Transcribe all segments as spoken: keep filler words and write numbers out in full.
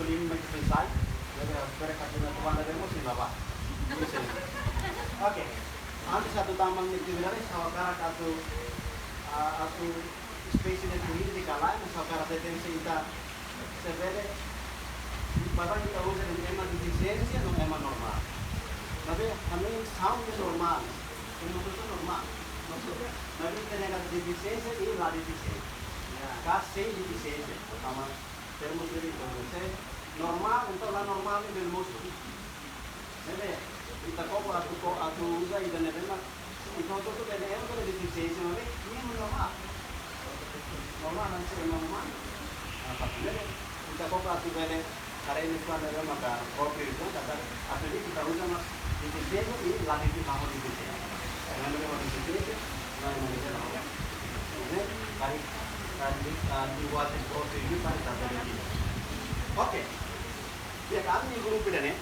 Tim mak pensa, jadi harus bere kaki na tuan dari musim apa? Musim. Oke. Antes atu tama nia atividade, ha'u hakarak atu, ah, atu espésie de kuhir di kalai, mas ha'u hakarak dehan se ita, se bele, para ita uza dehan ema defisiénsia no ema normál. Maibé, ami sound normál. Ema normál. Maibé, ita dehan defisiénsia i la defisiénsia. Ya. Ka sei defisiénsia, pertama, termos de vida, se normál, entaun la normál ne'e bele mosu. Ne'ebé, ita koko atu, ko atu uza ida ne'ebé mak, ita hotu-hotu bele, ema bele defisiénsia, maibé, nia normál. Normál, hanesan ema umanu. Ah, tapi ne'ebé, ita koko atu bele, haree nia suara ne'ebé maka, kopi itu, kata, atu di ita uza mak, defisiénsia i la defisiénsia, la defisiénsia. Ema ne'ebé defisiénsia, ema ne'ebé la. Ne'ebé, kari, kari, kari, buat yang kopi itu, kari, kata, kari. Oke. Di'ak, ami-nia grupu ida-ne'e,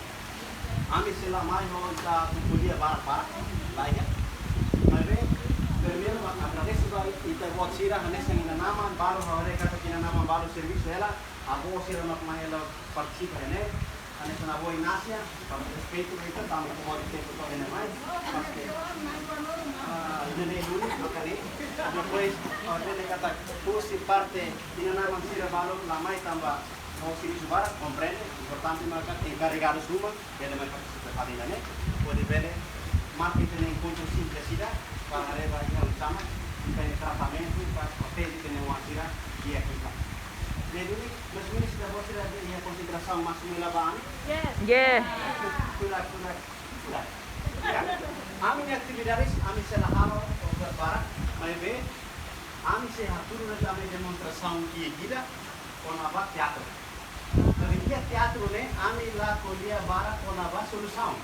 ami sei la mai ho ita ko'alia barak-barak, la iha. Maibé, primeiru, mak agradese ba ita-boot sira, hanesan inan-aman balu, haree katak inan-aman balu servisu hela, avó sira mak mai hela partisipa iha ne'e, hanesan avó Inácia, tanba respeitu ba ita, tanba ko'alia tempu to'o iha ne'e mai, paske, ah, iha ne'e duni, maka ne'e, depois, ah, ne'e katak, husi parte inan-aman sira balu, la mai tanba, no servisu barak, komprende, importante maka enkarregadu sira, bele mai partisipa fali iha ne'e, hodi bele, marka ita-nia enkontru simples ida, para haree ba iha oinsá mak, ita-nia tratamentu, para proteje ita-nia oan sira, di'ak liután. Ne'e duni, mais ou menus ita-boot sira iha konsiderasaun másimu hela ba ami? Yes. Yeah. Kura, kura, kura. Ya. Ami-nia atividade, ami sei la halo, obrigadu, maibé, ami sei hatudu de'it ami demonstrasaun ki'ik ida, kona-ba teatru. Maibé iha teatru ne'e, ami la ko'alia barak kona-ba solusaun.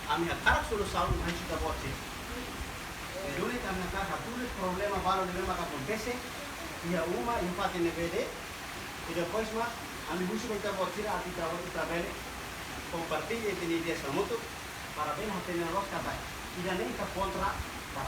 Ami hakarak solusaun, mas ita-boot sira. Ne'e duni ami hakarak hatudu problema balu ne'ebé maka akontese, iha uma, iha fatin ne'ebé de'it, i depois mak, ami husu ba ita-boot sira, atu ita-boot ita bele, kompartilla ita-nia ideia hamutuk, para bele hatene loos katak, ida-ne'e ita kontra, ba.